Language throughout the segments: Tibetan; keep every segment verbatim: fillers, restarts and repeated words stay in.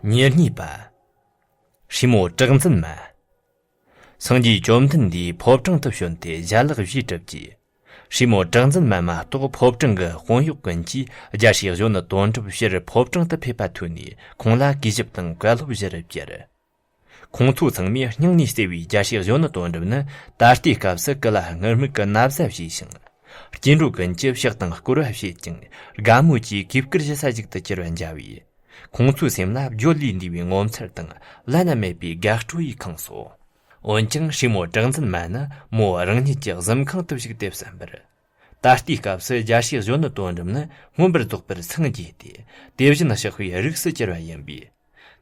ཉེར་གཉིས་པ། ཧྲི་མོ་གྲགས་འཛིན་མ། སངས་རྒྱས་བཅོམ་ལྡན་འདས་ཕོ་བྲང་དུ་བྱོན་ཏེ་ཞལ་ལག་བཞེས་གྲུབ་རྗེས། ཧྲི་མོ་གྲགས་འཛིན་མ་མ་གཏོགས་ཕོ་བྲང་གི་དཔོན་གཡོག་ཀུན་གྱིས་རྒྱལ་སྲས་གཞོན་ནུ་དོན་གྲུབ་ཕྱིར་ཕོ་བྲང་དུ་ཕེབས་པ་ཐོས་ནས་ཁོང་ལ་གུས་ཞབས་དང་བཀའ་སློབ་ཞུ་རུ་བཅར། ཁོང་ཚོ་ཚང་མས་སྙིང་ནས་བརྩེ་བའི་རྒྱལ་སྲས་གཞོན་ནུ་དོན་གྲུབ་ནི་ད་ལྟའི་སྐབས་སུ་སྐུ་ལ་སྔར་མེད་ཀྱི་ན་བཟའ་བཞེས་ཤིང་། སྐྱེ་འགྲོ་ཀུན་གྱི་ཕྱག་དང་བསྐོར་བ་བྱེད་ཅིང་དགའ་མོས་ཀྱིས་གུས་བཀུར་ཞུ་ས་ཞིག་ཏུ་གྱུར་བར་མཇལ་བས། ཁོང་ཚོའི་སེམས་ལ་བརྗོད་ལས་འདས་པའི་ངོ་མཚར་དང་བླ་ན་མེད་པའི་དགའ་སྤྲོ་ཡིས་ཁེངས་སོ། འོན་ཀྱང་ཧྲི་མོ་གྲགས་འཛིན་མ་ནི་མོ་རང་ཉིད་ཀྱི་གཟིམ་ཁང་དུ་བཞུགས་ཏེ་བསམ་པར། ད་ལྟའི་སྐབས་སུ་རྒྱལ་སྲས་གཞོན་ནུ་དོན་གྲུབ་ནི་མངོན་པར་རྫོགས་པར་སངས་རྒྱས་ཏེ། དེ་བཞིན་གཤེགས་པའི་རིགས་སུ་གྱུར་པ་ཡིན་པས།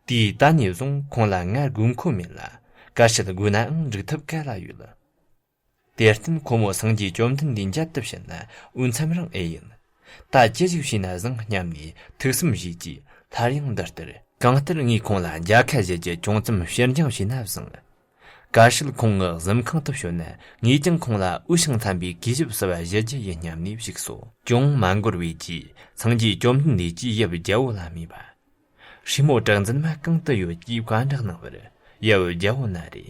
དུས་ད་ནས་བཟུང་ཁོང་ལ་ང་དགོས་མཁོ་མེད་ལ། གལ་སྲིད་དགོས་ནའང་འགྲིག་ཐབས་ག་ལ་ཡོད། དེར་བརྟེན་ཁོ་མོ་སངས་རྒྱས་བཅོམ་ལྡན་འདས་མཇལ་དུ་ཕྱིན་ན་འོས་འཚམ་རང་ཨེ་ཡིན། ད་ཅི་ཞིག་བྱས་ན་བཟང་སྙམ་ནས་ཐུགས་བསམ་བཞེས་ཀྱིས་སླར་ཡང་འདི་ལྟར། གང་ལྟར་ངས་ཁོང་ལ་མཇལ་ཁ་བཞེས་རྒྱུ་ཅུང་ཙམ་ཕྱིར་འགྱངས་བྱས་ན་བཟང་། གལ་སྲིད་ཁོང་ངི་གཟིམ་ཁང་དུ་བྱོན་ན་ངས་ཀྱང་ཁོང་ལ་འོས་ཤིང་འཚམ་པའི་གུས་ཞབས་བསུ་བ་ཞུ་རྒྱུ་ཡིན་སྙམ་ནས་བཞུགས་སོ། ཅུང་མ་འགོར་བའི་རྗེས་སངས་རྒྱས་བཅོམ་ལྡན་འདས་ཀྱིས་ཡབ་རྒྱལ་པོ་ལ་སྨྲས་པ། ཧྲི་མོ་གྲགས་འཛིན་མ་གང་དུ་ཡོད་ཅེས་བཀའ་འདྲི་གནང་བར། ཡབ་རྒྱལ་པོ་ན་རེ།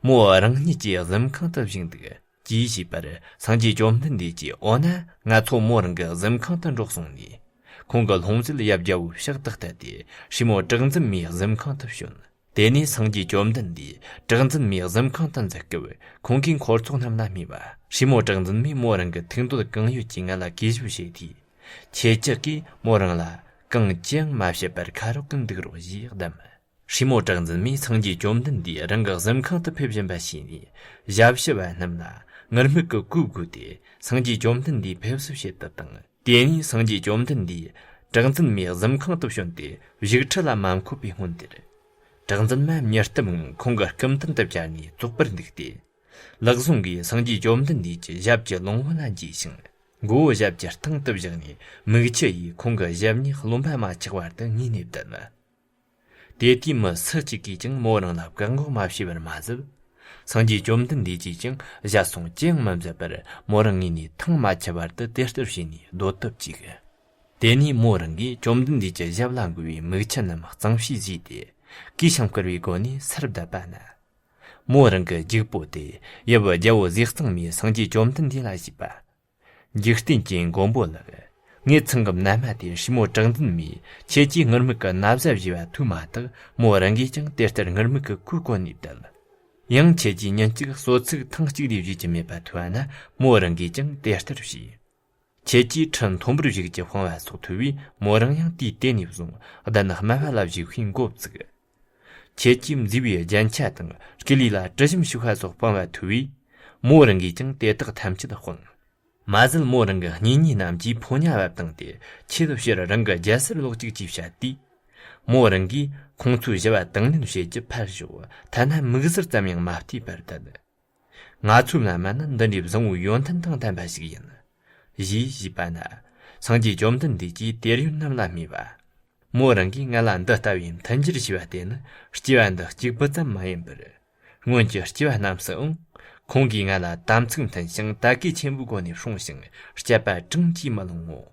མོ་རང་ཉིད་ཀྱི་གཟིམ་ཁང་དུ་བཞུགས་འདུག་ཅེས་ཞུས་པར། སངས་རྒྱས་བཅོམ་ལྡན་འདས་ཀྱིས། འོ་ན་ང་ཚོ་མོ་རང་གི་གཟིམ་ཁང་དུ་འགྲོ་གསུངས་ནས། ཁོང་གི་ལྷུང་བཟེད་ཡབ་རྒྱལ་པོའི་ཕྱག་ཏུ་གཏད་དེ་ཧྲི་མོ་གྲགས་འཛིན་མའི་གཟིམ་ཁང་དུ་བྱོན། དེ་ནས་སངས་རྒྱས་བཅོམ་ལྡན་འདས་གྲགས་འཛིན་མའི་གཟིམ་ཁང་དུ་འཛུལ་སྐབས་ཁོང་གིས་འཁོར་ཚོགས་རྣམས་ལ་སྨྲས་པ། ཧྲི་མོ་གྲགས་འཛིན་མས་མོ་རང་གི་ཐུགས་འདོད་གང་ཡོད་ཀྱིས་ང་ལ་གུས་ཞབས་བྱེད་དུས། ཁྱེད་ཅག་གིས་མོ་རང་ལ་གང་ཅི་ཡང་མ་བྱེད་པར་ཁ་རོག་གི་འདུག་རོགས་ཞེས་གདམས། ཧྲི་མོ་གྲགས་འཛིན་མས་སངས་རྒྱས་བཅོམ་ལྡན་འདས་རང་གི་གཟིམ་ཁང་དུ་ཕེབས་བཞིན་པ་ཤེས་ནས་ཞབས་ཕྱི་བ་རྣམས་ལ་ངུར་སྨྲིག་གི་གོས་བགོས་ཏེ་སངས་རྒྱས་བཅོམ་ལྡན་འདས་ཕེབས་བསུ་བྱེད་དུ་བཏང་། དེ་ནས་སངས་རྒྱས་བཅོམ་ལྡན་འདས་གྲགས་འཛིན་མའི་གཟིམ་ཁང་དུ་བྱོན་ཏེ་བཞུགས་ཁྲི་ལ་མ་འཁོད་པའི་སྔོན་དེར། གྲགས་འཛིན་མ་མྱུར་སྟབས་ངང་ཁོང་གི་སྐུ་མདུན་དུ་བཅར་ནས་བཙོག་པར་འདུག་སྟེ། ལག་ཟུང་གིས་སངས་རྒྱས་བཅོམ་ལྡན་འདས་ཀྱི་ཞབས་ཀྱི་ལོང་བུ་ལ་འཇུས་ཤིང་། མགོ་བོ་ཞབས་ཀྱི་སྟེང་དུ་བཞག་ནས་མིག་ཆུ་ཡིས་ཁོང་གི་ཞབས་གཉིས་རློན་པ་མ་ཆགས་བར་དུ་ངུས་ནས་བསྡད། དེ་དུས་མི་སུ་གཅིག་གིས་ཀྱང་མོ་རང་ལ་བཀག་འགོག་མ་བྱས་པར་མ་ཟད། སངས་རྒྱས་བཅོམ་ལྡན་འདས་ཀྱིས་ཀྱང་ཞལ་གསུང་ཅི་ཡང་མི་མཛད་པར་མོ་རང་ངུས་ནས་ཐང་མ་ཆད་བར་དུ་དེ་ལྟར་བྱས་ནས་སྡོད་དུ་བཅུག་དེ་ནས་མོ་རང་གིས་བཅོམ་ལྡན་འདས་ཀྱི་ཞབས་ལ་འགོས་པའི་མིག་ཆུ་རྣམས་གཙང་བྱས་བཟོས་ཏེ། གུས་ཤིང་བཀུར་བའི་སྒོ་ནས་སར་བསྡད་པ་ན། མོ་རང་གི་རྒྱུག་པོ་དེ་ཡབ་རྒྱལ་པོ་ཟས་གཙང་མས་སངས་རྒྱས་བཅོམ་ལྡན་འདས་ལ་ཞུས་པ། འཇིག་རྟེན་གྱི་མགོན་པོ་ལགས། ངེད་ཚང་གི་མནའ་མ་དེ་ཧྲི་མོ་གྲགས་འཛིན་མས་ཁྱེད་ཀྱིས་ངུར་སྨྲིག་གི་ན་བཟའ་བཞེས་པ་ཐོས་མ་ཐག་མོ་རང་གིས་ཀྱང་དེ་ལྟར་ངུར་སྨྲིག་གི་གོས་གོན་ནས་བསྡད། ཡང་ཁྱེད་ཀྱིས་ཉིན་གཅིག་གསོལ་ཚིགས་ཐེངས་གཅིག་ལས་བཞེས་ཀྱི་མེད་པ་ཐོས་པ་ན་མོ་རང་གིས་ཀྱང་དེ་ལྟར་བྱས། ཁྱེད་ཀྱིས་ཁྲི་མཐོན་པོར་བཞུགས་ཀྱི་སྤང་བ་སོགས་ཐོས་པས་མོ་རང་ཡང་དུས་དེ་ནས་བཟུང་གདན་དམའ་བ་ལ་བཞུགས་པའི་འགོ་བཙུགས། ཁྱེད་ཀྱིས་མཛེས་པའི་རྒྱན་ཆ་དང་སྐུ་ལུས་ལ་དྲི་ཞིམ་བྱུག་པ་སོགས་སྤང་བ་ཐོས་པས། མོ་རང་གིས་ཀྱང་དེ་དག་ཐམས་ཅད་སྤངས། མ་ཟད་མོ་རང་གི་གཉེན་ཉེ་རྣམས་ཀྱིས་ཕོ་ཉ་བབས་བཏང་སྟེ་ཁྱེད་ཕྱིར་རང་གི་རྒྱལ་སར་ལོག་ཅིག་ཅེས་བཤད་དུས། མོ་རང་གིས་ཁོང་ཚོའི་ཞུ་བ་དང་ལེན་བྱེད་ཀྱི་ཕར་ཞོག་ཐ་ན་མིག་ཟུར་ཙམ་ཡང་མ་བལྟས་པར་བསྡད། ང་ཚོའི་བླ་མ་ནི་འདི་འདྲའི་བཟང་བོའི་ཡོན་ཏན་དང་ལྡན་པ་ཞིག་ཡིན། ཞེས་ཞུས་པ་ན། སངས་རྒྱས་བཅོམ་ལྡན་འདས་ཀྱིས་དེར་ཡོད་རྣམས་ལ་སྨྲས་པ། མོ་རང་གིས་ང་ལ་འདི་ལྟ་བུའི་མཐུན་འགྱུར་ཞུས་པ་དེ་ནི་སྐྱེ་བ་འདི་གཅིག་པུ་ཙམ་མ་ཡིན་པར། སྔོན་གྱི་སྐྱེ་བ་རྣམས་སུའང་ཁོང་གིས་ང་ལ་དམ་ཚིག་མཐུན་ཞིང་དད་གུས་ཆེན་པོའི་སྒོ་ནས་བསྲུངས་ཤིང་སྤྱད་པ་གྲངས་ཀྱིས་མི་ལོངས་ངོ་།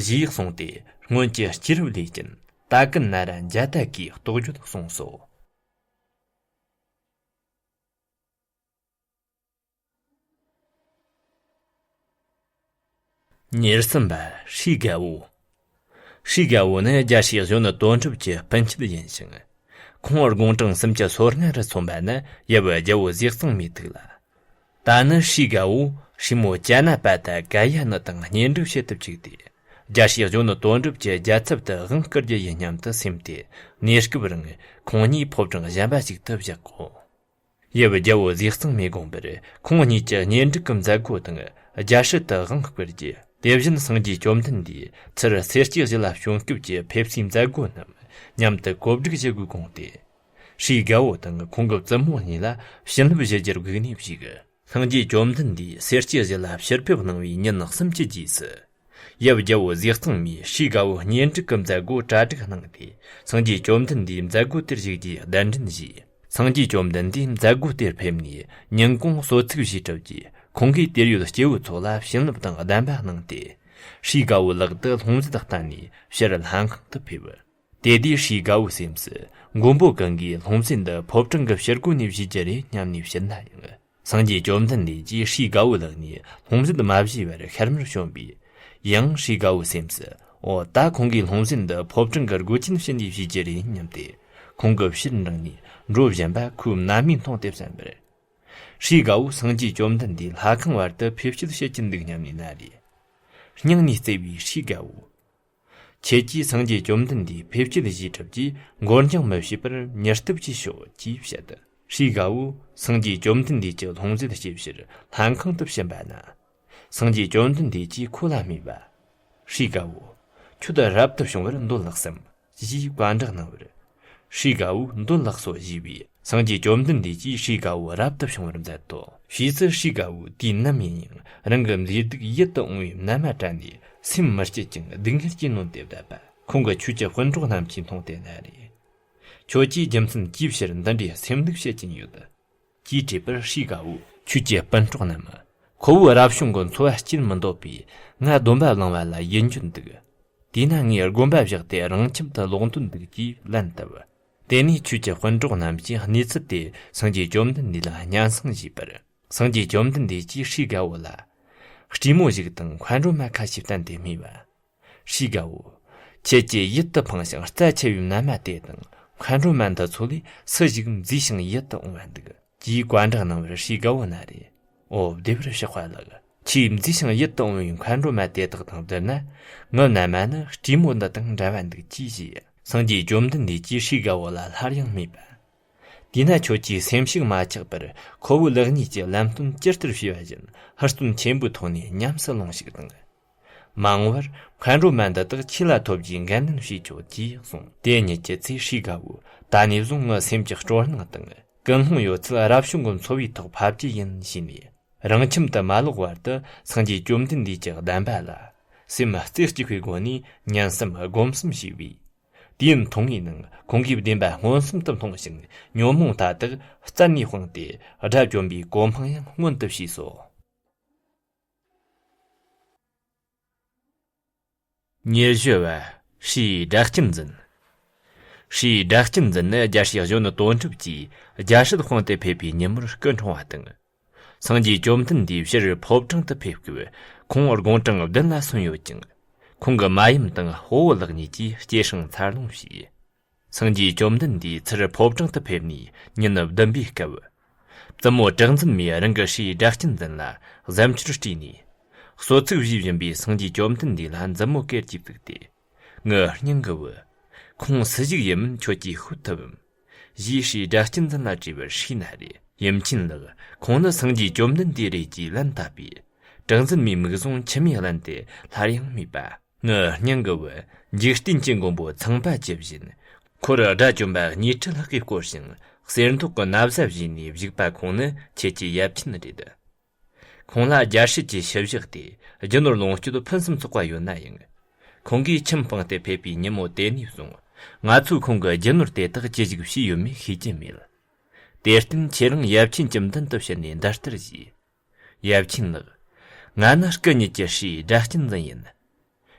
ཞེས་གསུངས་ཏེ་སྔོན་གྱི་སྐྱེས་རབས་ལས་ཀྱིན་ད་ཀུན་ན་ར་མཇལ་དར་གྱི་རྟོགས་བརྗོད་གསུངས་སོ། ཉེར་གསུམ་པ། ཧྲི་དགའ་བོ། ཧྲི་དགའ་བོ་ནི་རྒྱལ་སྲས་གཞོན་ནུ་དོན་གྲུབ་ཀྱི་སྤུན་མཆེད་ཡིན་ཞིང་། ཁོང་དགུང་གྲངས་སུམ་ཅུ་སོ་ལྔ་རུ་སོན་པ་ནི་ཡབ་རྒྱལ་པོ་ཟས་གཙང་མའི་ཐུགས་ལ། ད་ནི་ཧྲི་དགའ་བོ་ཧྲི་མོ་ཅ་ན་པ་ཏ་ཀ་ཡ་ནི་དང་གཉེན་སྒྲིག་བྱེད་དུ་བཅུག་སྟེ། རྒྱལ་སྲས་གཞོན་ནུ་དོན་གྲུབ་ཀྱི་རྒྱལ་ཚབ་ཏུ་དབང་བསྐུར་རྒྱུ་ཡིན་སྙམ་དུ་སེམས་ཏེ། གནས་སྐབས་རིང་ཁོང་གཉིས་ཕོ་བྲང་གཞན་པ་ཞིག་ཏུ་བཞག་གོ། ཡབ་རྒྱལ་པོ་ཟས་གཙང་མའི་དགོངས་པར་ཁོང་གཉིས་ཀྱི་གཉེན་སྒྲིག་གི་མཛད་སྒོ་དང་རྒྱལ་སྲིད་དུ་དབང་བསྐུར་རྒྱུ། དེ་བཞིན་སངས་རྒྱས་བཅོམ་ལྡན་འདས་ཚུར་སེར་སྐྱའི་གཞི་ལ་བྱོན་སྐབས་ཀྱི་ཕེབས་བསུའི་མཛད་སྒོ་རྣམས་མཉམ་དུ་གོ་སྒྲིག་བྱེད་དགོས་དགོངས་ཏེ། ཧྲི་དགའ་བོ་དང་ཁོང་གི་བཙུན་མོ་གཉིས་ལ་བྱིན་རླབས་ཞུ་རྒྱུར་བསྒུགས་ནས་བཞུགས། སངས་རྒྱས་བཅོམ་ལྡན་འདས་སེར་སྐྱའི་གཞི་ལ་ཕྱིར་ཕེབས་གནང་བའི་ཉིན་སུམ་ཅུ་རྗེས་སུ། ཡབ་རྒྱལ་པོ་ཟས་གཙང་མས་ཧྲི་དགའ་བོའི་གཉེན་སྒྲིག་གི་མཛད་སྒོ་གྲ་སྒྲིག་གནང་སྟེ། སངས་རྒྱས་བཅོམ་ལྡན་འདས་མཛད་སྒོ་དེར་བཞུགས་རྒྱུའི་གདན་འདྲེན་ཞུས། སངས་རྒྱས་བཅོམ་ལྡན་འདས་མཛད་སྒོ་དེར་ཕེབས་ནས་ཉིན་གུང་གསོལ་ཚིགས་བཞེས་གྲུབ་རྗེས་ཁོང་གིས་དེར་ཡོད་སྐྱེ་བོའི་ཚོགས་ལ་བྱིན་རླབས་དང་གདམས་པ་གནང་སྟེ། ཧྲི་དགའ་བོའི་ལག་ཏུ་ལྷུང་བཟེད་བསྟན་ནས་ཕྱིར་ལྷ་ཁང་དུ་ཕེབས། དེ་དུས་ཧྲི་དགའ་བོའི་སེམས་སུ། མགོན་པོ་གང་གིས་ལྷུང་བཟེད་འདི་ཕོ་བྲང་གི་ཕྱི་སྒོ་ནས་བཞེས་རྒྱུ་རེད་སྙམ་ནས་ཕྱིན་ན་ཡང་། སངས་རྒྱས་བཅོམ་ལྡན་འདས་ཀྱིས་ཧྲི་དགའ་བོ་ལག་ནས་ལྷུང་བཟེད་མ་བཞེས་པར་ཤར་མར་བྱོན་པས། ཡང་ཧྲི་དགའ་བོའི་སེམས་སུ། འོ་ད་ཁོང་གིས་ལྷུང་བཟེད་འདི་ཕོ་བྲང་གི་སྒོ་ཆེན་ཕྱི་ནས་བཞེས་རྒྱུ་རེད་སྙམ་སྟེ། ཁོང་གི་ཕྱིར་འབྲངས་ནས་འགྲོ་བཞིན་པ་ཁོའི་མནའ་མས་མཐོང་སྟེ་བསམ་པར། ཧྲི་དགའ་བོ་སངས་རྒྱས་བཅོམ་ལྡན་འདས་ལྷ་ཁང་བར་དུ་ཕེབས་སྐྱེལ་བྱེད་ཀྱིན་འདུག་སྙམ་ནས་ན་རེ། སྙིང་ནས་བརྩེ་བའི་ཧྲི་དགའ་བོ། ཁྱེད་ཀྱིས་སངས་རྒྱས་བཅོམ་ལྡན་འདས་ཕེབས་སྐྱེལ་བཞེས་གྲབས་ཀྱིས་འགོར་འགྱངས་མི་བྱེད་པར་མྱུར་སྐྱོབ་ཀྱིས་ཤོག་ཅེས་བཤད། ཧྲི་དགའ་བོ་སངས་རྒྱས་བཅོམ་ལྡན་འདས་ཀྱི་ལྷུང་བཟེད་སྐྱེལ་ཕྱིར་ལྷ་ཁང་དུ་ཕྱིན་པ་ན། སངས་རྒྱས་བཅོམ་ལྡན་འདས་ཀྱིས་ཁོ་ལ་སྨྲས་པ། ཧྲི་དགའ་བོ། ཁྱོད་རབ་ཏུ་བྱུང་བར་འདོད་ལགས་སམ། ཞེས་བཀའ་འདྲི་གནང་བར། ཧྲི་དགའ་བོས་འདོད་ལགས་སོ་ཞུས་པས། སངས་རྒྱས་བཅོམ་ལྡན་འདས་ཀྱིས་ཧྲི་དགའ་བོ་རབ་ཏུ་བྱུང་བར་མཛད་དོ། ཕྱིས་སུ་ཧྲི་དགའ་བོས་དུས་ནམ་ཡིན་ཡང་རང་གི་མཛེས་སྡུག་ཡིད་དུ་འོང་བའི་མནའ་མ་དྲངས་ནས་སེམས་མི་སྐྱིད་ཅིང་སྡུག་བསྔལ་གྱིས་ནོན་ཏེ་བསྡད་པ། ཁོང་གི་ཆོས་ཀྱི་སྤུན་གྲོགས་རྣམས་ཀྱིས་མཐོང་སྟེ་ན་རེ། ཁྱོད་ཀྱིས་རྒྱུ་མཚན་ཅིའི་ཕྱིར་འདི་འདྲའི་སེམས་སྡུག་བྱེད་ཀྱིན་ཡོད། ཅེས་དྲིས་པར་ཧྲི་དགའ་བོས། ཁྱོད་ཀྱི་སྤུན་གྲོགས་རྣམས། ཁོ་བོའི་རབ་བྱུང་གི་འཚོ་བ་སྐྱེལ་མི་འདོད་པས་ང་སྡོམ་པ་བླངས་པ་ལ་ཡིད་འགྱོད་འདུག། དེས་ན་ངས་དགོན་པ་བཞག་སྟེ་རང་ཁྱིམ་དུ་ལོག་འདོད་འདུག་ཅེས་ལན་བཏབ། དེ་ནས་ཁྱོད་ཀྱི་སྤུན་གྲོགས་རྣམས་ཀྱིས་གནས་ཚུལ་དེ་སངས་རྒྱས་བཅོམ་ལྡན་འདས་ལ་སྙན་སེང་ཞུས་པར། སངས་རྒྱས་བཅོམ་ལྡན་འདས་ཀྱིས་ཧྲི་དགའ་བོ་ལ། སྲིང་མོ་ཞིག་དང་མཁའ་འགྲོ་མ་ཁ་ཤས་བསྟན་ཏེ་སྨྲས་པ། ཧྲི་དགའ་བོ། ཁྱེད་ཀྱིས་ཡིད་དུ་འཕངས་ཤིང་རྩ་ཆེ་བའི་མནའ་མ་དེ་དང་མཁའ་འགྲོ་མ་འདི་ཚོ་ལས་སུ་ཞིག་མཛེས་ཤིང་ཡིད་དུ་འོང་བ་འདུག། ཅེས་བཀའ་འདྲི་གནང་བར་ཧྲི་དགའ་བོ་ན་རེ། འོ་བདེ་བར་གཤེགས་པ་ལགས། ཆེས་མཛེས་ཤིང་ཡིད་དུ་འོང་བའི་མཁའ་འགྲོ་མ་དེ་དག་དང་བསྡུར་ན། ངའི་མནའ་མ་ནི་སྲིང་མོ་འདི་དང་འདྲ་བ་འདུག་ཅེས་བཤད། སངས་རྒྱས་བཅོམ་ལྡན་འདས་ཀྱིས་ཧྲི་དགའ་བོ་ལ་སླར་ཡང་སྨྲས་པ། དེས་ན་ཁྱོད་ཀྱིས་སེམས་ཤུགས་མ་ཆག་པར་ཁོ་བོའི་ལེགས་ཉེས་ཀྱི་ལམ་སྟོན་ཇི་ལྟར་བྱས་པ་བཞིན་ཧུར་བརྩོན་ཆེན་པོའི་ཐོག་ནས་ཉམས་སུ་ལོངས་ཤིག་དང་། མ་འོངས་པར་མཁའ་འགྲོ་མ་འདི་དག་ཁྱེད་ལ་ཐོབ་རྒྱུའི་འགན་ལེན་བྱེད་ཆོག་ཅེས་གསུངས། དེ་ཉིད་ཀྱི་ཚེ་ཧྲི་དགའ་བོས་ད་ནས་བཟུང་ངའི་སེམས་ཀྱི་སྤྲོ་སྣང་དང་ཀུན་སློང་ཡོད་ཚད་རབ་བྱུང་གི་འཚོ་བའི་ཐོག་ཕབ་རྒྱུ་ཡིན་ཞེས་ནས། རང་ཁྱིམ་དུ་མ་ལོག་བར་དུ་སངས་རྒྱས་བཅོམ་ལྡན་འདས་ཀྱི་བསྟན་པ་ལ་སེམས་རྩེ་གཅིག་པའི་སྒོ་ནས་ཉན་བསམ་སྒོམ་གསུམ་བྱས་པས། དུས་ཡུན་ཐུང་ངུའི་ནང་ཁོང་གིས་བདེན་པ་མངོན་སུམ་དུ་མཐོང་ཞིང་ཉོན་མོངས་མཐའ་དག་རྩད་ནས་སྤངས་ཏེ་དགྲ་བཅོམ་པའི་གོ་འཕང་ཡང་མངོན་དུ་ཕྱིས་སོ། ཉེར་བཞི་བ། ཧྲིའི་སྒྲ་གཅན་འཛིན། ཧྲིའི་སྒྲ་གཅན་འཛིན་ནི་རྒྱལ་སྲས་གཞོན་ནུ་དོན་གྲུབ་ཀྱིས་རྒྱལ་སྲིད་དཔང་དུ་ཕེབས་པའི་ཉིན་མོར་སྐུ་འཁྲུངས་པ་དང་། སངས་རྒྱས་བཅོམ་ལྡན་འདས་ཕྱིར་ཕོ་བྲང་དུ་ཕེབས་སྐབས་ཁོང་དགུང་གྲངས་བདུན་ལ་སོན་ཡོད་ཅིང་། ཁོང་གི་མ་ཡུམ་དང་སྤོ་བོ་ལག་གཉིས་ཀྱིས་སྐྱེས་སྲིང་འཚར་ལོངས་བྱས། སངས་རྒྱས་བཅོམ་ལྡན་འདས་ཚུར་ཕོ་བྲང་དུ་ཕེབས་ནས་ཉིན་བདུན་པའི་སྐབས། བཙུན་མོ་གྲགས་འཛིན་མས་རང་གི་ཧྲིའི་སྒྲ་གཅན་འཛིན་ལ་གཟབ་མཆོར་སྤྲས་ནས། གསོལ་ཚིགས་བཞེས་བཞིན་པའི་སངས་རྒྱས་བཅོམ་ལྡན་འདས་ལ་མཛུབ་མོ་ཀེར་གྱིས་བཙུགས་ཏེ། ངའི་སྙིང་གི་བུ། ཁོང་སུ་ཞིག་ཡིན་མིན་ཁྱོད་ཀྱིས་ཤོད་ཐུབ་བམ། ཞེས་ཧྲིའི་སྒྲ་གཅན་འཛིན་ལ་དྲིས་པར་ཧྲིས་ན་རེ། ཡུམ་ཆེན་ལགས། ཁོང་ནི་སངས་རྒྱས་བཅོམ་ལྡན་འདས་རེད་ཅེས་ལན་བཏབ་པས། གྲགས་འཛིན་མའི་མིག་ཟུང་མཆི་མས་བརླན་ཏེ་སླར་ཡང་སྨྲས་པ། ངའི་སྙིང་གི་བུ། འཇིག་རྟེན་གྱི་མགོན་པོ་ཚངས་པ་ཇི་བཞིན། འཁོར་དགྲ་བཅོམ་པ་ཉི་ཁྲི་ལྷག་གིས་བསྐོར་ཞིང་གསེར་མདོག་གི་ན་བཟའ་བཞེས་ནས་བཞུགས་པ་ཁོང་ནི་ཁྱེད་ཀྱི་ཡབ་ཆེན་རེད། ཁོང་ལ་རྒྱལ་སྲིད་ཀྱི་ཕྱི་བཞག་སྟེ་རྒྱུ་ནོར་ལོངས་སྤྱོད་ཕུན་སུམ་ཚོགས་པ་ཡོད་ན་ཡང་། ཁོང་གིས་ཁྱིམ་སྤངས་ཏེ་ཕེབས་པའི་ཉིན་མོ་དེ་ནས་བཟུང་ང་ཚོས་ཁོང་གི་རྒྱུ་ནོར་དེ་དག་ཅི་ཞིག་བྱས་ཡོད་མེད་ཤེས་ཀྱི་མེད། དེར་བརྟེན་ཁྱེད་རང་ཡབ་ཆེན་གྱི་མདུན་དུ་ཕྱིན་ནས་འདི་ལྟར་ཞུས། ཡབ་ཆེན་ལགས། ང་ནི་སྐུ་ཉིད་ཀྱི་ཧྲིའི་སྒྲ་གཅན་འཛིན་ཡིན།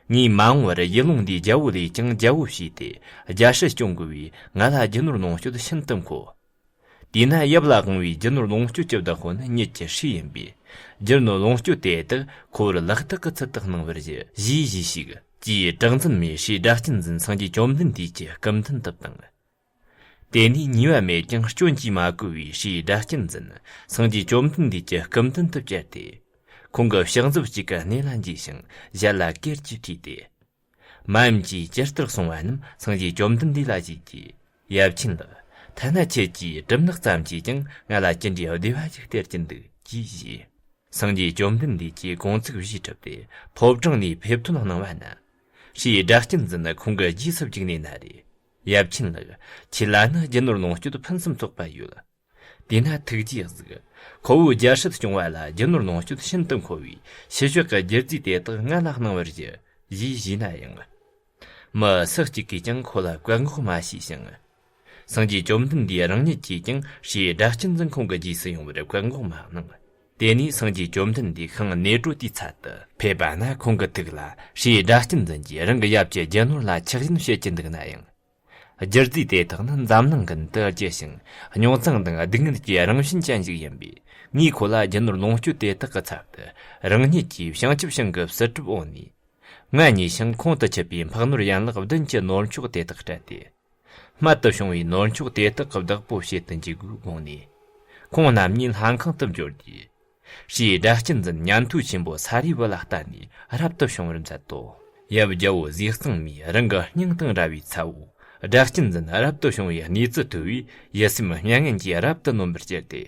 ངས་མ་འོངས་པར་ཡུལ་ལུང་འདིའི་རྒྱལ་པོ་ལས་ཀྱང་རྒྱལ་པོ་བྱས་ཏེ་རྒྱལ་སྲིད་སྐྱོང་དགོས་པས་ང་ལ་རྒྱུ་ནོར་ལོངས་སྤྱོད་ཤིན་ཏུ་མཁོ། དེས་ན་ཡབ་ལ་དབང་བའི་རྒྱུ་ནོར་ལོངས་སྤྱོད་ཀྱི་བདག་པོ་ནི་ཉིད་ཀྱི་ཧྲི་ཡིན་པས། རྒྱུ་ནོར་ལོངས་སྤྱོད་དེ་དག་ཁོ་བོར་ལག་ཐོག་གི་ཚུལ་དུ་གནང་བར་ཞུ་ཞེས་ཞུས་ཤིག་ཅེས་གྲགས་འཛིན་མས་ཧྲིའི་སྒྲ་གཅན་འཛིན་སངས་རྒྱས་བཅོམ་ལྡན་འདས་ཀྱི་སྐུ་མདུན་དུ་བཏང་། དེ་ནས་ཉེས་པ་མེད་ཀྱང་སྐྱོན་གྱིས་མ་གོས་པའི་ཧྲིའི་སྒྲ་གཅན་འཛིན་སངས་རྒྱས་བཅོམ་ལྡན་འདས་ཀྱི་སྐུ་མདུན་དུ་བཅར་ཏེ། ཁོང་གི་ཕྱག་མཛུབ་གཅིག་གིས་སྣེ་ལ་འཇུས་ཤིང་ཞལ་ལ་གུར་གྱིས་དཀྲིས་ཏེ། མ་ཡུམ་གྱིས་ཇི་ལྟར་གསུངས་པ་རྣམས་སངས་རྒྱས་བཅོམ་ལྡན་འདས་ལ་ཞུས་ཀྱིས། ཡབ་ཆེན་ལགས། ཐ་ན་ཁྱེད་ཀྱིས་གྲིབ་ནག་ཙམ་གྱིས་ཀྱང་ང་ལ་ཅི་འདྲའི་བདེ་བ་ཞིག་སྟེར་གྱིན་འདུག་ཅེས་ཞུས། སངས་རྒྱས་བཅོམ་ལྡན་འདས་ཀྱིས་དགོངས་ཚིག་བཞེས་གྲུབ་སྟེ་ཕོ་བྲང་ནས་ཕེབས་ཐོན་གནང་བ་ན། ཧྲིའི་སྒྲ་གཅན་འཛིན་ནི་ཁོང་གི་རྗེས་སུ་བརྒྱུགས་ནས་ན་རེ། ཡབ་ཆེན་ལགས། ཁྱེད་ལ་ནི་རྒྱུ་ནོར་ལོངས་སྤྱོད་ཕུན་སུམ་ཚོགས་པ་ཡོད། དེས་ན་ཐུགས་རྗེས་གཟིགས། ཁོ་བོའི་རྒྱལ་སྲིད་སྐྱོང་བ་ལ་རྒྱུ་ནོར་ལོངས་སྤྱོད་ཤིན་ཏུ་མཁོ་བས་ཕྱི་ཕྱོགས་ཀྱི་རྒྱུ་རྫས་དེ་དག་ང་ལ་གནང་བར་ཞུ་ཞེས་ཞུས་ན་ཡང་། མི་སུ་གཅིག་གིས་ཀྱང་ཁོ་ལ་བཀག་འགོག་མ་བྱས་ཤིང་། སངས་རྒྱས་བཅོམ་ལྡན་འདས་རང་ཉིད་ཀྱིས་ཀྱང་ཧྲིའི་སྒྲ་གཅན་འཛིན་ཁོང་གི་རྗེས་སུ་ཡོང་བར་བཀག་འགོག་མ་གནང་། དེ་ནས་སངས་རྒྱས་བཅོམ་ལྡན་འདས་ཤིང་ནེ་གྲོ་དེའི་ཚལ་དུ་ཕེབས་པ་ན་ཁོང་གི་ཐུགས་ལ་ཧྲིའི་སྒྲ་གཅན་འཛིན་གྱིས་རང་གི་ཡབ་ཀྱི་རྒྱུ་ནོར་ལ་ཆགས་ཞེན་བྱེད་ཀྱིན་འདུག་ན་ཡང་། རྒྱུ་རྫས་དེ་དག་ནི་འཛམ་གླིང་ཀུན་ཏུ་རྒྱུ་ཞིང་རྙོག་འཛིང་དང་སྡུག་བསྔལ་གྱི་རང་བཞིན་ཅན་ཞིག་ཡིན་པས། ངས་ཁོ་ལ་རྒྱུ་ནོར་ལོངས་སྤྱོད་དེ་དག་གི་ཚབ་ཏུ་རང་ཉིད་ཀྱིས་བྱང་ཆུབ་ཤིང་གི་བསིལ་གྲིབ་འོག་ནས། ང་ཉིད་ཤིང་ཁོང་དུ་ཆུད་པའི་འཕགས་ནོར་ཡན་ལག་བདུན་གྱི་ནོར་མཆོག་དེ་དག་སྤྲད་དེ། རྨད་དུ་བྱུང་བའི་ནོར་མཆོག་དེ་དག་གི་བདག་པོ་བྱེད་དུ་འཇུག་དགོས་དགོངས་ནས། ཁོང་རྣམ་གཉིས་ལྷ་ཁང་དུ་འབྱོར་རྗེས། ཞེས་སྒྲ་གཅན་འཛིན་ཉན་ཐོས་ཆེན་པོ་ས་རི་བུ་ལ་བལྟ་ནས་རབ་ཏུ་བྱུང་བར་མཛད་དོ། ཡབ་རྒྱལ་པོ་ཟས་གཙང་མས་རང་གི་སྙིང་དང་འདྲ་བའི་ཚ་བོ་སྒྲ་གཅན་འཛིན་རབ་ཏུ་བྱུང་བའི་གནས་ཚུལ་ཐོས་པས། ཡིད་སེམས་མྱ་ངན་གྱིས་རབ་ཏུ་ནོན་པར་གྱུར་ཏེ།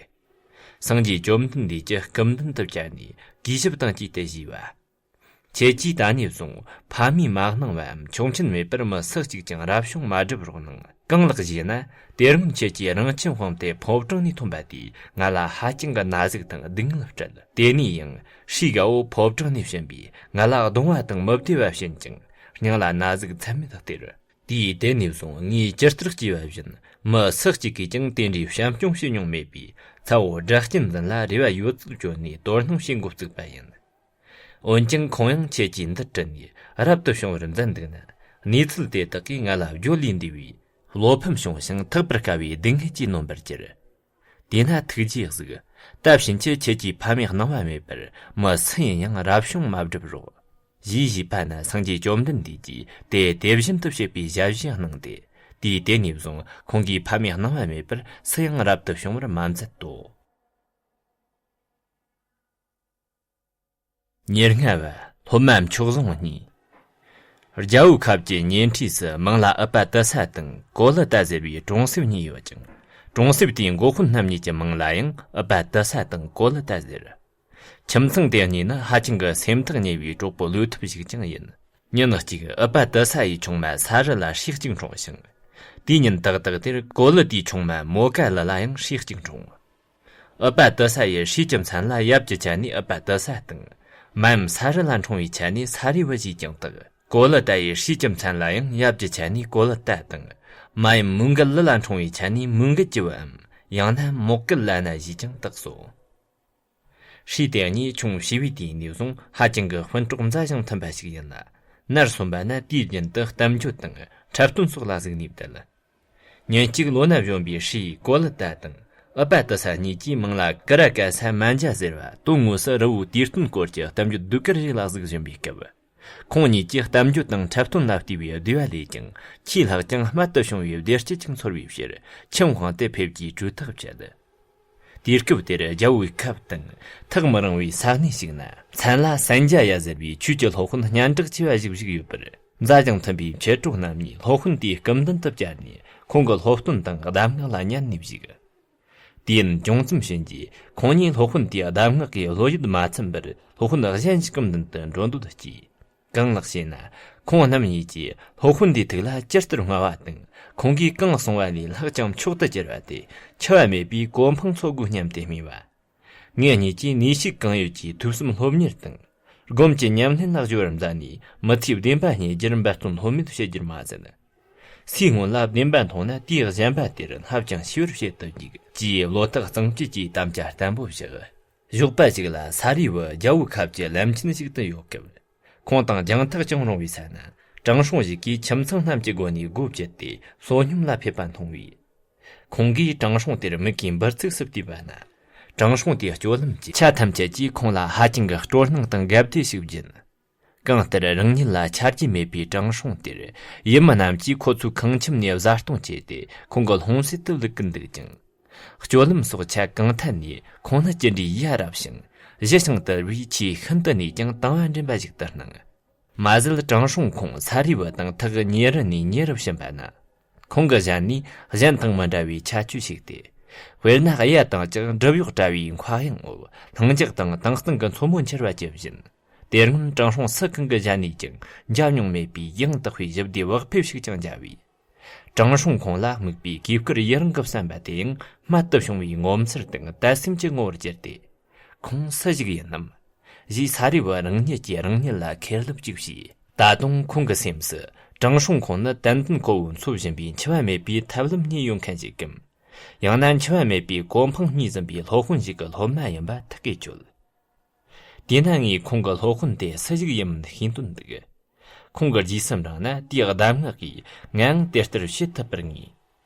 སངས་རྒྱས་བཅོམ་ལྡན་འདས་ཀྱི་སྐུ་མདུན་དུ་བཅར་ནས་གུས་ཞབས་དང་བཅས་ཏེ་ཞུས་པ། ཁྱེད་ཀྱིས་ད་ནས་བཟུང་ཕ་མས་མ་གནང་བའམ་ཆོག་མཆན་མེད་པར་མི་སུ་གཅིག་ཀྱང་རབ་བྱུང་མ་བསྒྲུབ་རོགས་གནང་། གང་ལགས་ཞེ་ན། དེ་རིང་ཁྱེད་ཀྱིས་རང་ཁྱིམ་སྤངས་ཏེ་ཕོ་བྲང་ནས་ཐོན་པ་དེས་ང་ལ་ཧ་ཅང་གི་ན་ཟུག་དང་སྡུག་བསྔལ་སྤྲད། དེ་ནས་ཡང་ཧྲིའི་དགའ་བོ་ཕོ་བྲང་ནས་བྱོན་པས་ང་ལ་གདུང་བ་དང་མི་བདེ་བ་བྱིན་ཅིང་སྙིང་ལ་ན་ཟུག་ཚད་མེད་སྟེར། དུས་དེ་ནས་བཟུང་ངས་ཇི་ལྟར་གྱིས་པ་བཞིན་མི་སུ་གཅིག་གིས་ཀྱང་དེ་འདྲའི་བྱམས་སྐྱོང་བྱེད་མྱོང་མེད་པས། ཚ་བོ་སྒྲ་གཅན་འཛིན་ལ་རེ་བ་ཡོད་ཚད་བཅོལ་ནས་དོ་སྣང་བྱེད་འགོ་བཙུགས་པ་ཡིན། འོན་ཀྱང་ཁོང་ཡང་ཁྱེད་ཀྱིས་འདི་དྲན་ནས་རབ་ཏུ་བྱུང་བར་མཛད་འདུག་ན། གནས་ཚུལ་དེ་དག་གིས་ང་ལ་བརྗོད་ལས་འདས་པའི་བློ་ཕམ་བྱུང་ཞིང་ཐག་པར་དཀའ་བའི་སྡུག་བསྔལ་གྱིས་ནོན་པར་གྱུར། དེས་ན་ཐུགས་རྗེས་གཟིགས། ད་ཕྱིན་ཆད་ཁྱེད་ཀྱིས་ཕ་མའི་གནང་བ་མེད་པར་མི་སུ་ཡིན་ཡང་རབ་བྱུང་མ་བསྒྲུབ་རོགས། ཞེས་ཞུས་པ་ན། སངས་རྒྱས་བཅོམ་ལྡན་འདས་ཀྱིས་དེ་དེ་བཞིན་དུ་བྱེད་པའི་ཞལ་བཞེས་གནང་སྟེ། དུས་དེ་ནས་བཟུང་ཁོང་གིས་ཕ་མའི་གནང་བ་མེད་པར་སུ་ཡང་རབ་ཏུ་བྱུང་བར་མ་མཛད་དོ། ཉེར་ལྔ་བ། སློབ་མ་མཆོག་ཟུང་གཉིས། རྒྱལ་པོའི་ཁབ་ཀྱི་ཉེ་འཁྲིས་སུ་མིང་ལ་ཨུ་པ་ཏི་ས་དང་ཀོ་ལི་ཏ་ཟེར་བའི་གྲོང་གསེབ་གཉིས་ཡོད་ཅིང་། གྲོང་གསེབ་དེའི་འགོ་དཔོན་རྣམ་གཉིས་ཀྱི་མིང་ལ་ཡང་ཨུ་པ་ཏི་ས་དང་ཀོ་ལི་ཏ་ཟེར། ཁྱིམ་ཚང་དེ་གཉིས་ནི་ཧ་ཅང་གི་སེམས་ཐག་ཉེ་བའི་གྲོགས་པོ་བློ་ཐུབ་ཞིག་ཀྱང་ཡིན། ཉིན་གཅིག་ཨུ་པ་ཏི་ས་ཡི་ཆུང་མ་ས་རི་ལ་ཧྲི་གཅིག་འཁྲུངས་ཤིང་། དེའི་ཉིན་ཏག་ཏག་དེར་ཀོ་ལི་ཏའི་ཆུང་མ་མོ་ཀ་ལི་ལ་ཡང་ཧྲི་གཅིག་འཁྲུངས། ཨུ་པ་ཏི་ས་ཡི་ཧྲིའི་ཁྱིམ་ཚང་ལ་ཡབ་ཀྱི་ཆ་ནས་ཨུ་པ་ཏི་ས་དང་། མ་ཡུམ་ས་རི་ལ་འཁྲུངས་པའི་ཆ་ནས་ས་རི་བུ་ཞེས་ཀྱང་བཏགས། ཀོ་ལི་ཏ་ཡི་ཧྲིའི་ཁྱིམ་ཚང་ལ་ཡང་ཡབ་ཀྱི་ཆ་ནས་ཀོ་ལི་ཏ་དང་། མ་ཡུམ་མུན་གལ་ལི་ལ་འཁྲུངས་པའི་ཆ་ནས་མུན་གལ་གྱི་བུའམ་ཡང་ན་མོག་གལ་ལ་ན་ཞེས་ཀྱང་བཏགས་སོ། ཧྲིའི་དེ་གཉིས་ཆུང་བྱིས་པའི་དུས་ནས་བཟུང་ཧ་ཅང་གི་སྤུན་གྲོགས་མཛའ་ཞིང་མཐུན་པ་ཞིག་ཡིན་ལ། ནར་སོན་པ་ན་དུས་རྒྱུན་དུ་གཏམ་བརྗོད་དང་འཁྲབ་སྟོན་སོགས་ལ་གཟིགས་ནས་བསྡད། ཉིན་གཅིག་ལོ་ན་གཞོན་པའི་ཧྲིའི་ཀོ་ལི་ཏ་དང་ཨུ་པ་ཏི་ས་གཉིས་ཀྱིས་མིང་ལ་ཀི་ར་ཀ་ས་མན་ཇ་ཟེར་བ་དོན་དངོས་སུ་རི་བོའི་དུས་སྟོན་སྐོར་གྱི་གཏམ་རྒྱུད་ཟློས་གར་ཞིག་ལ་གཟིགས་བཞིན་པའི་སྐབས། ཁོང་གཉིས་ཀྱིས་གཏམ་རྒྱུད་དང་འཁྲབ་སྟོན་ལ་བལྟས་པའི་བདེ་བ་ལས་ཀྱང་ཆེས་ལྷག་ཀྱང་རྨད་དུ་བྱུང་བའི་བདེ་སྐྱིད་ཅིག་ཚོར་བའི་ཕྱིར་ཁྱིམ་དབང་དུ་ཕེབས་རྒྱུའི་གྲོས་ཐག་བཅད། དུས་སྐབས་དེར་རྒྱལ་པོའི་ཁབ་དང་ཐག་མི་རིང་བའི་ས་གནས་ཤིག་ན་མཚན་ལ་སན་ཇ་ཡ་ཟེར་བའི་ཆོས་ཀྱི་སློབ་དཔོན་སྙན་གྲགས་ཆེ་བ་ཞིག་བཞུགས་ཡོད་པར། མཛའ་ཞིང་མཐུན་པའི་མཆེད་གྲོགས་རྣམ་གཉིས་སློབ་དཔོན་དེའི་སྐུ་མདུན་དུ་བཅར་ནས་ཁོང་གི་སློབ་སྟོན་དང་གདམས་ངག་ལ་ཉན་ནས་བཞུགས། དུས་ཡུན་ཅུང་ཙམ་ཕྱིན་རྗེས་ཁོང་གཉིས་སློབ་དཔོན་དེའི་གདམས་ངག་གིས་བློ་ཡུལ་མ་ཚིམ་པར་སློབ་དཔོན་གཞན་ཞིག་གི་མདུན་དུ་འགྲོ་འདོད་སྐྱེས། གང་ལགས་ཞེ་ན། ཁོང་རྣམ་གཉིས་ཀྱིས་སློབ་དཔོན་འདིའི་ཐུགས་ལ་ཇི་ལྟར་བསྔགས་པ་དང་ཁོང་གིས་གང་གསུང་བ་ལས་ལྷག་ཅིང་མཆོག་ཏུ་གྱུར་པ་དེ་འཆི་བ་མེད་པའི་གོ་འཕང་འཚོལ་དགོས་སྙམ་སྟེ་སྨྲས་པ། ངེད་གཉིས་ཀྱིས་ནུས་ཤུགས་གང་ཡོད་ཀྱིས་ཐོས་བསམ་སློབ་གཉེར་དང་། སྒོམ་གྱི་ཉམས་ལེན་ལ་སྦྱོར་བར་མཛད་ནས་མུ་མཐུད་བདེན་པ་རྙེད་རྒྱུར་འབད་བརྩོན་ལྷོད་མེད་བྱེད་རྒྱུར་མ་ཟད། སུའི་སྔོན་ལ་བདེན་པ་མཐོང་ན་དེའི་གཞན་པ་དེར་བསླབ་ཅིང་ཤེས་པར་བྱེད་དུ་འཇུག་ཅེས་བློ་ཐག་གཙང་བཅད་ཀྱིས་དམ་བཅའ་བརྟན་པོ་བཞག། ཞོགས་པ་ཞིག་ལ་ས་རི་བུ་རྒྱལ་པོའི་ཁབ་ཀྱི་ལམ་ཆེན་ཞིག་ཏུ་ཡོད་སྐབས། ཁོང་དང་རྒྱང་ཐག་ཅུང་རིང་བའི་ས་ན་དྲང་སྲོང་ཞིག་གིས་ཁྱིམ་ཚང་རྣམས་ཀྱི་སྒོ་ནས་སྒོ་བཅད་དེ་བསོད་སྙོམས་ལ་ཕེབས་པ་མཐོང་བས། ཁོང་གིས་དྲང་སྲོང་དེར་མིག་གིས་འབུར་ཚུགས་སུ་བལྟས་པ་ན། དྲང་སྲོང་དེའི་སྤྱོད་ལམ་གྱི་ཆ་ཐམས་ཅད་ཀྱིས་ཁོང་ལ་ཧ་ཅང་གི་སྤྲོ་སྣང་དང་དགའ་བདེ་ཞིག་སྦྱིན། གང་ལྟར་རང་ཉིད་ལ་ཆ་རྒྱུས་མེད་པའི་དྲང་སྲོང་དེར་ཡུལ་མི་རྣམས་ཀྱིས་ཁོ་ཚོའི་ཁང་ཁྱིམ་ནས་བཟའ་བཏུང་བྱས་ཏེ་ཁོང་གི་ལྷུང་བཟེད་དུ་བླུག་གིན་འདུག་ཅིང་། སྤྱོད་ལམ་སོགས་ཆ་གང་ཐད་ནས་ཁོང་ནི་ཅི་འདྲའི་ཡ་རབས་ཤིང་གཞི་ཞིང་དུལ་བའི་ཆེས་ཤིན་ཏུ་ནས་ཀྱང་དང་བ་འདྲེན་པ་ཞིག་ཏུ་སྣང་། མ་ཟད་དྲང་སྲོང་ཁོང་ས་རི་བུ་དང་ཐག་ཉེ་རུ་ནས་ཉེ་རུ་ཕྱིན་པ་ན། ཁོང་གི་ཞལ་ནས་གཞན་དང་མི་འདྲ་བའི་ཁྱད་ཆོས་ཤིག་སྟེ། དཔེར་ན་གཡའ་དང་ལྕགས་སྒྲིབ་གཡོགས་བཀྲ་བའི་མཁའ་དབྱིངས་འོག་ལྷིང་འཇགས་དང་དྭངས་གཙང་གི་མཚོ་མོ་འཕྱུར་བ་ཇི་བཞིན། དེ་སྔོན་དྲང་སྲོང་སུ་གང་གི་ཞལ་ནས་ཀྱང་མཇལ་མྱོང་མེད་པའི་ཡང་དག་པའི་ཞི་བདེ་བག་ཕེབས་ཤིག་ཀྱང་མཇལ་བས། དྲང་སྲོང་ཁོང་ལ་དམིགས་པའི་གུས་བཀུར་ཡི་རང་གི་བསམ་པ་དེ་ཡང་རྨད་དུ་བྱུང་བའི་ངོ་མཚར་དང་དད་སེམས་ཀྱི་ངོ་བོར་གྱུར་ཏེ། ཁོང་སུ་ཞིག་ཡིན་ནམ། ཞེས་ས་རི་བུ་རང་ཉིད་ཀྱིས་རང་ཉིད་ལ་ཁེར་ལབ་ཅིག་བྱས། ད་དུང་ཁོང་གི་སེམས་སུ་དྲང་སྲོང་ཁོང་ནི་ཏན་ཏན་གོ་བོ་འཚོ་བཞིན་པའི་འཆི་བ་མེད་པའི་ཐབས་ལམ་རྙེད་ཡོད་མཁན་ཞིག་གམ། ཡང་ན་འཆི་བ་མེད་པའི་གོ་འཕང་རྙེད་ཟིན་པའི་སློབ་དཔོན་ཞིག་གི་སློབ་མ་ཡིན་པ་ཐག་གིས་ཆོད། དེས་ན་ངས་ཁོང་གི་སློབ་དཔོན་དེ་སུ་ཞིག་ཡིན་མིན་ཤེས་འདོད་འདུག། ཁོང་གི་རྗེས་སུ་འབྲངས་ན་དེའི་གདམས་ངག་གིས་ངའང་དེ་ལྟར་བྱེད་ཐུབ་པར་ངེས།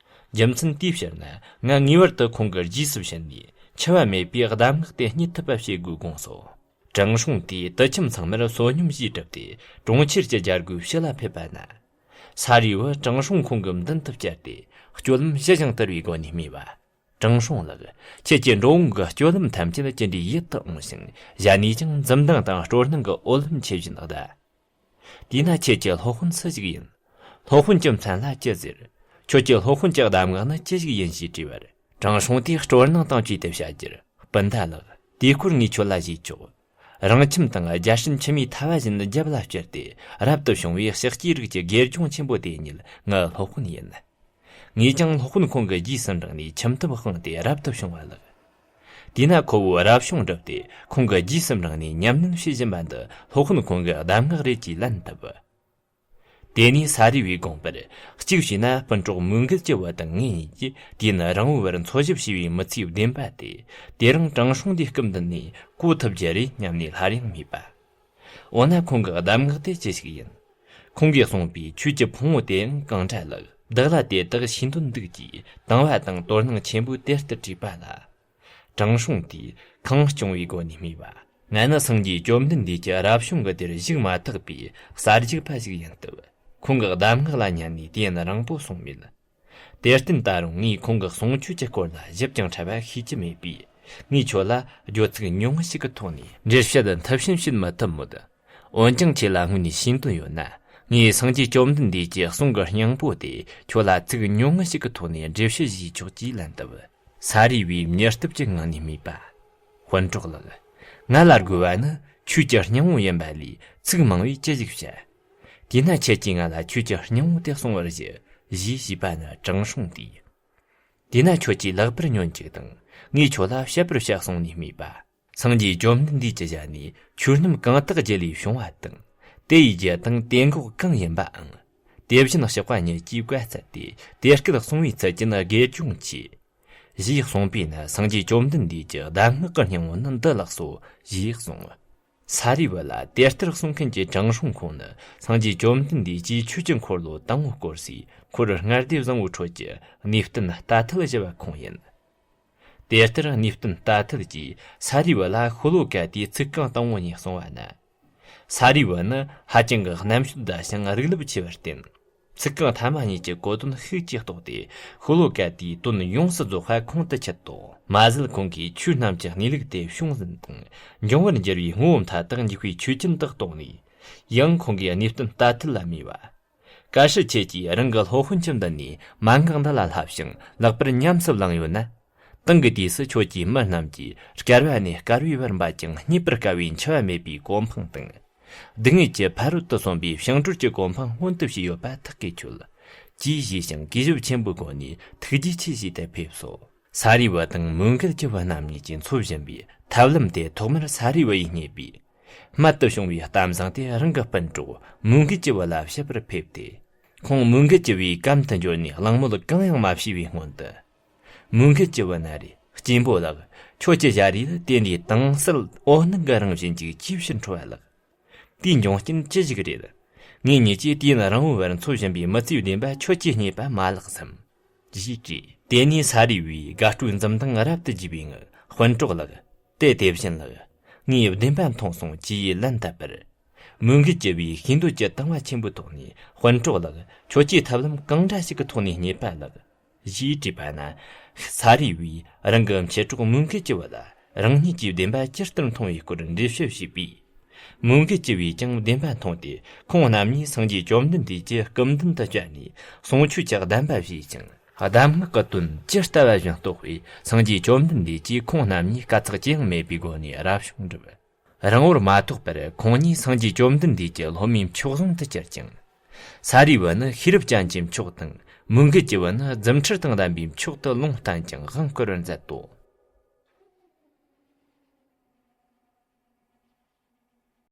རྒྱུ་མཚན་དེའི་ཕྱིར་ན་ང་ངེས་པར་དུ་ཁོང་གི་རྗེས་སུ་ཕྱིན་ནས་འཆི་བ་མེད་པའི་གདམས་ངག་དེ་རྙེད་ཐུབ་པ་བྱེད་དགོས་དགོངས་སོ། ཀྲང་སྲུང་དེས་དུད་ཁྱིམ་ཚང་མར་བསོད་སྙོམས་ཞུས་གྲུབ་སྟེ་གྲོང་ཁྱེར་གྱི་རྒྱལ་སྒོའི་ཕྱི་ལ་ཕེབས་པ་ན། ས་རུས་བུ་ཀྲང་སྲུང་ཁོང་གི་མདུན་དུ་བཅར་ཏེ་སྤྱོད་ལམ་ཞི་ཞིང་དུལ་བའི་སྒོ་ནས་སྨྲས་པ། ཀྲང་སྲུང་ལགས། ཁྱེད་ཀྱི་འགྲོ་འོང་གི་སྤྱོད་ལམ་ཐམས་ཅད་ཇི་འདྲའི་ཡིད་དུ་འོང་ཞིང་། གཞན་ནས་ཀྱང་འཛུམ་མདངས་དང་སྤྲོ་སྣང་གི་འོད་ལམ་ཆེ་བཞིན་གདའ། དེས་ན་ཁྱེད་ཀྱི་སློབ་དཔོན་སུ་ཞིག་ཡིན། སློབ་དཔོན་གྱི་མཚན་ལ་ཅི་ཟེར། ཁྱོད་ཀྱི་སློབ་དཔོན་གྱི་གདམས་ངག་ནི་ཅི་ཞིག་ཡིན་ཞེས་དྲིས་པར། ཀྲང་སྲུང་དེས་སྤྲོ་སྣང་དང་བཅས་ཏེ་བྱ་རྒྱུར། སྤུན་ཟླ་ལགས། དེའི་སྐོར་ངས་ཁྱོད་ལ་ཞུས་ཆོག། རང་ཁྱིམ་དང་རྒྱལ་སྲིད་འཆི་མེད་ཐལ་བ་བཞིན་རྒྱབ་ལ་བསྐྱུར་ཏེ་རབ་ཏུ་བྱུང་བའི་ཕྱག་སྐྱེས་རིགས་ཀྱི་དགེ་སྦྱོང་ཆེན་པོ་དེ་ཉིད་ངའི་སློབ་དཔོན་ཡིན། ངས་ཀྱང་སློབ་དཔོན་ཁོང་གི་རྗེས་སུ་འབྲངས་ནས་ཁྱིམ་ཐབ་སྤངས་ཏེ་རབ་ཏུ་བྱུང་བ་ལགས། དེས་ན་ཁོ་བོས་རབ་བྱུང་བསྒྲུབས་ཏེ་ཁོང་གི་རྗེས་སུ་འབྲངས་ནས་ཉམས་ལེན་བྱེད་བཞིན་པ་འདི་སློབ་དཔོན་ཁོང་གི་གདམས་ངག་རེད་ཅེས་ལན་བཏབ། དེ་ནས་ས་རུས་བུས་དགོངས་པར། གཅིག་བྱས་ན་སྤུན་གྲོགས་མོའུ་འགལ་གྱི་བུ་དང་ངེད་གཉིས་ཀྱིས་དུས་ཡུན་རིང་བོའི་བར་འཚོ་ཞིབ་བྱས་པའི་མི་ཚེའི་བདེན་པ་དེ། དེ་རིང་ཀྲང་སྲུང་འདིའི་སྐུ་མདུན་ནས་གོ་ཐུབ་རྒྱུ་རེད་སྙམ་ནས་སླར་ཡང་སྨྲས་པ། འོ་ན་ཁོང་གི་གདམས་ངག་དེ་ཅི་ཞིག་ཡིན། ཁོང་གིས་གསུངས་པའི་ཆོས་ཀྱི་ཕུང་པོ་དེའང་གང་འདྲ་ལགས། བདག་ལ་དེ་དག་ཤེས་འདོད་འདུག་ཅེས་དང་བ་དང་དོ་སྣང་ཆེན་པོས་དེ་ལྟར་དྲིས་པ་ལ། ཀྲང་སྲུང་དེས་ཁེངས་སྐྱུང་བའི་སྒོ་ནས་སྨྲས་པ། ང་ནི་སངས་རྒྱས་བཅོམ་ལྡན་འདས་ཀྱི་རབ་བྱུང་གི་དེར་བཞུགས་མ་ཐག་པའི་གསར་འཇུག་པ་ཞིག་ཡིན་སྟབས། ཁོང་གི་གདམས་ངག་ལ་ཉན་ནས་དུས་ཡུན་རིང་པོ་སོང་མེད། དེར་བརྟེན་ད་རུང་ངས་ཁོང་གི་གསུང་ཆོས་ཀྱི་སྐོར་ལ་ཞིབ་ཅིང་ཕྲ་བ་ཤེས་ཀྱི་མེད་པས། ངས་ཁྱོད་ལ་བརྗོད་ཚིག་ཉུང་ངུ་ཞིག་གི་ཐོག་ནས་འགྲེལ་བཤད་མཐིལ་ཕྱིན་བྱེད་མི་ཐུབ་མོད། འོན་ཀྱང་ཁྱེད་ལ་དངོས་ནས་ཤེས་འདོད་ཡོད་ན། ངས་སངས་རྒྱས་བཅོམ་ལྡན་འདས་ཀྱི་གསུང་གི་སྙིང་པོ་དེ་ཁྱོད་ལ་ཚིག་ཉུང་ངུ་ཞིག་གི་ཐོག་ནས་འགྲེལ་བཤད་ཞུས་ཆོག་ཅེས་ལན་བཏབ། ས་རུས་བུས་མྱུར་སྟབས་ཀྱི་ངང་ནས་སྨྲས་པ། དཔོན་གྲོགས་ལགས། ང་ལ་དགོས་པ་ནི་ཆོས་ཀྱི་སྙིང་པོ་ཡིན་པ་ལས་ཚིག་མང་བས་ཅི་ཞིག་བྱ། དེས་ན་ཁྱེད་ཀྱིས་ང་ལ་ཆོས་ཀྱི་སྙིང་པོ་དེ་གསུང་བར་ཞུ། ཞེས་ཞུས་པ་ན་ཀྲང་སྲུང་དེས། དེས་ན་ཁྱོད་ཀྱིས་ལེགས་པར་ཉོན་ཅིག་དང་། ངས་ཁྱོད་ལ་བཤད་པར་བྱ་གསུངས་ནས་སྨྲས་པ། སངས་རྒྱས་བཅོམ་ལྡན་འདས་ཀྱི་ཞལ་ནས་ཆོས་རྣམས་གང་དག་རྒྱུ་ལས་བྱུང་བ་དང་། དེ་ཡི་རྒྱུ་དང་དེ་འགོག་གང་ཡིན་པའང་། དེ་བཞིན་གཤེགས་པ་ཉིད་ཀྱིས་བཀའ་སྩལ་ཏེ་དེ་སྐད་གསུང་བའི་ཚུལ་གྱིས་ནི་དགེ་སྦྱོང་ཆེ། ཞེས་གསུངས་པས་ན་སངས་རྒྱས་བཅོམ་ལྡན་འདས་ཀྱི་གདམས་ངག་གི་སྙིང་པོ་ནི་འདི་ལགས་སོ། ཞེས་གསུངས། ས་རུས་བུ་ལ་དེ་ལྟར་གསུང་མཁན་གྱི་ཀྲང་སྲུང་ཁོང་ནི་སངས་རྒྱས་བཅོམ་ལྡན་འདས་ཀྱི་ཆོས་ཀྱི་འཁོར་ལོ་དང་པོ་བསྐོར་སའི་འཁོར་ལྔ་སྡེ་བཟང་པོའི་ཁྲོད་ཀྱི་གནས་བརྟན་རྟ་ཐུལ་བཞི་བ་ཁོང་ཡིན། དེ་ལྟར་གནས་བརྟན་རྟ་ཐུལ་གྱིས་ས་རུས་བུ་ལ་ཤོ་ལོ་ཀ་དེའི་ཚིག་རྐང་དང་པོ་གཉིས་གསུངས་པ་ན། ས་རུས་བུ་ནི་ཧ་ཅང་གི་རྣམ་དཔྱོད་དགའ་ཞིང་རིག་ལབ་ཆེ་བར་བརྟེན། ཚིག་རྐང་ཐ་མ་གཉིས་ཀྱི་གོ་དོན་ཤུགས་ཀྱིས་རྟོགས་ཏེ་ཤོ་ལོ་ཀ་དེའི་དོན་ཡོངས་སུ་རྫོགས་པ་ཁོང་དུ་ཆུད་དོ། མ་ཟད་ཁོང་གིས་ཆོས་རྣམས་ཀྱི་གནས་ལུགས་དེ་བྱུང་ཟིན་དང་འབྱུང་བར་འགྱུར་བའི་ངོ་བོ་མཐའ་དག་འཇུག་པའི་ཆོས་ཅན་དུ་རྟོགས་ནས། ཡང་ཁོང་གིས་གནས་བརྟན་རྟ་ཐུལ་ལ་སྨྲས་པ། གལ་སྲིད་ཁྱེད་ཀྱིས་རང་གི་སློབ་དཔོན་གྱི་མདུན་ནས་མན་ངག་འདི་ལ་བསླབས་ཤིང་ལེགས་པར་ཉམས་སུ་བླངས་ཡོད་ན། དེང་གི་དུས་སུ་ཁྱོད་ཀྱིས་མི་རྣམས་ཀྱི་བསྐལ་བ་ནས་བསྐལ་བའི་བར་འབད་ཀྱང་རྙེད་པར་དཀའ་བའི་འཆི་བ་མེད་པའི་གོ་འཕང་དང་། སྡུག་བསྔལ་གྱི་ཕ་རོལ་ཏུ་སོན་པའི་བྱང་གྲོལ་གྱི་གོ་འཕང་མངོན་དུ་བྱས་ཡོད་པ་ཐག་གིས་ཆོད། ཅེས་ཞུས་ཤིང་གུས་ཞབས་ཆེན་པོའི་སྒོ་ནས་ཐུགས་རྗེ་ཆེ་ཞུས་ཏེ་ཕེབས་སོ། ས་རུས་བུ་དང་མོའུ་འགལ་གྱི་བུ་རྣམ་གཉིས་ཀྱིས་འཚོ་བཞིན་པའི་ཐབས་ལམ་དེ་ཐོག་མར་ས་རུས་བུ་ཡིས་རྙེད་པས། རྨད་དུ་བྱུང་བའི་གཏམ་བཟང་དེ་རང་གི་སྤུན་གྲོགས་མོའུ་འགལ་གྱི་བུ་ལ་བཤད་པར་ཕེབས་ཏེ། ཁོང་མོའུ་འགལ་གྱི་བུའི་གམ་དུ་འབྱོར་ནས་གླེང་མོལ་གང་ཡང་མ་བྱས་པའི་སྔོན་དུ། མོའུ་འགལ་གྱི་བུ་ན་རེ། སྐྱེས་བུ་ལགས། ཁྱོད་ཀྱི་ཞལ་རས་དེ་འདྲའི་དྭངས་གསལ་འོད་སྣང་གི་རང་བཞིན་ཅིག་ཅིའི་ཕྱིར་འཕྲོ་བ་ལགས། དེའི་འབྱུང་རྐྱེན་ཅི་ཞིག་རེད། ངེད་གཉིས་ཀྱིས་དུས་ཡུན་རིང་བོའི་བར་འཚོ་བཞིན་པའི་མི་ཚེའི་བདེན་པ་ཁྱོད་ཀྱིས་རྙེད་པ་མ་ལགས་སམ། ཞེས་དྲིས། དེ་ནས་ས་རུས་བུས་དགའ་སྤྲོའི་འཛུམ་མདངས་རབ་ཏུ་རྒྱས་པའི་ངང་། དཔོན་གྲོགས་ལགས། དེ་དེ་བཞིན་ལགས། ངས་བདེན་པ་མཐོང་སོང་ཅེས་ལན་བཏབ་པར། མོའུ་འགལ་གྱི་བུས་ཤིང་རྡོལ་གྱི་དང་བ་ཆེན་པོའི་ཐོག་ནས། དཔོན་གྲོགས་ལགས། ཁྱོད་ཀྱིས་ཐབས་ལམ་གང་འདྲ་ཞིག་གི་ཐོག་ནས་རྙེད་པ་ལགས། ཞེས་དྲིས་པ་ན། ས་རུས་བུས་རང་གི་མཆེད་གྲོགས་མོའུ་འགལ་གྱི་བུ་ལ་རང་ཉིད་ཀྱིས་བདེན་པ་ཇི་ལྟར་མཐོང་བའི་སྐོར་འགྲེལ་བཤད་བྱས་པས། མོའུ་འགལ་གྱི་བུས་ཀྱང་བདེན་པ་མཐོང་སྟེ་ཁོང་རྣམ་གཉིས་སངས་རྒྱས་བཅོམ་ལྡན་འདས་ཀྱི་སྐུ་མདུན་དུ་བཅར་ནས་གསུང་ཆོས་ཀྱི་གདམས་པ་བྱས་ཤིང་། གདམས་ངག་གི་དོན་ཇི་ལྟ་བ་བཞིན་རྟོགས་པས་སངས་རྒྱས་བཅོམ་ལྡན་འདས་ཀྱིས་ཁོང་རྣམ་གཉིས་དཀའ་ཚེགས་ཅི་ཡང་མེད་པའི་སྒོ་ནས་རབ་བྱུང་བསྒྲུབས། རིང་པོར་མ་ཐོགས་པར་ཁོང་གཉིས་སངས་རྒྱས་བཅོམ་ལྡན་འདས་ཀྱི་སློབ་མའི་མཆོག་ཟུང་དུ་གྱུར་ཅིང་། ས་རུས་བུ་ནི་ཤེས་རབ་ཅན་གྱི་མཆོག་དང་། མོའུ་འགལ་གྱི་བུ་ནི་རྫུ་འཕྲུལ་དང་ལྡན་པའི་མཆོག་ཏུ་ལུང་བསྟན་ཅིང་དབང་བསྐུར་བར་མཛད་དོ།